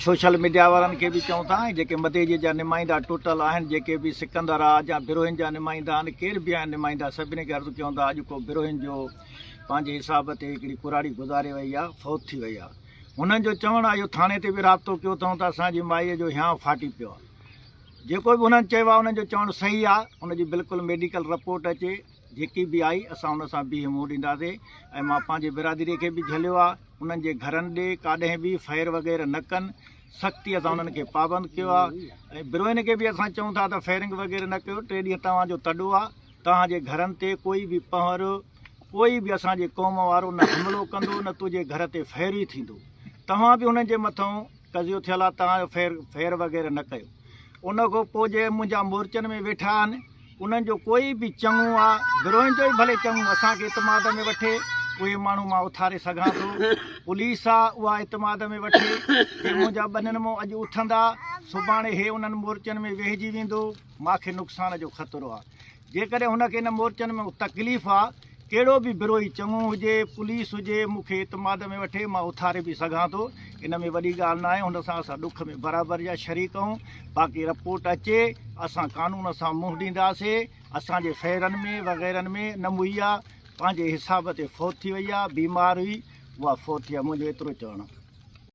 Social media وارن کي به چئون ٿا ۽ جيڪي مديجي جا نمائندا ٽوٽل آهن جيڪي به سڪندر آ جا بروهين جا نمائندا آهن ڪير به آهن نمائندا سڀني کي عرض ڪيون ٿا اڄ ڪو بروهين جو پنهنجي حساب تي هڪڙي ڪراڙي گذاري وئي آ فوت ٿي وئي آ هنن جو چوڻ آ اهو ٿاڻي تي به رابطو ڪيو اٿئون ته اسان جي مائي جو هيانء ڦاٽي پيو آ جيڪو به هنن چيو آ انهن جو چوڻ صحيح آ ان جي بلڪل ميڊيڪل رپورٽ اچي جيڪي به آئي اسان ان سان بيهه منهن ڏينداسين ۽ مان پنهنجي برادري کي به جهليو آ انهن جي گهرن ڏي ڪاڏهن به فير وغيره نه ڪن سختي سان انهن کي پابند ڪيو آ ۽ بروهين کي به اسان چئون ٿا ته فيرنگ وغيره نه ڪيو ٽي ڏينهن توهان جو تڏو آ توهان جي گهرن تي ڪوئي به پنهور ڪوئي به اسان جي قوم وارو نه حملو ڪندو نه تنهنجي گهر تي فير ئي ٿيندو توهان به انهن جي مٿئون قضيو ٿيل آ توهان فير فير وغيره نه ڪيو ان کان پوء جي منهنجا مورچن ۾ ويٺا آهن انهن جو ڪوئي به چڱو آ بروهين جو ئي ڀلي چڱو اسان کي اعتماد ۾ وٺي اهي ماڻهو مان اٿاري سگهان ٿو پوليس آ اها اعتماد ۾ وٺي جي منهنجا ٻنين مون اڄ اٿندا سڀاڻي هي انهن مورچن ۾ ويهجي ويندو ماکي نقصان جو خطرو آ جيڪڏهن هن کي ان مورچن ۾ تڪليف آ، ڪهڙو به بروهي چڱو هجي، پوليس هجي، مون کي اعتماد ۾ وٺي، مان اٿاري به سگهان ٿو، ان ۾ وڏي ڳالهه ناهي، هن سان اسان ڏک ۾ برابر جا شريڪ آهيون، باقي رپورٽ اچي، اسان قانون سان منهن ڏينداسي، اسان جي فيرن ۾ وغيرن ۾ نه موئي آ، پنهنجي حساب تي فوت ٿي وئي آ، بيمار هئي، اها فوت ٿي آ، منهنجو ايترو چوڻ آ.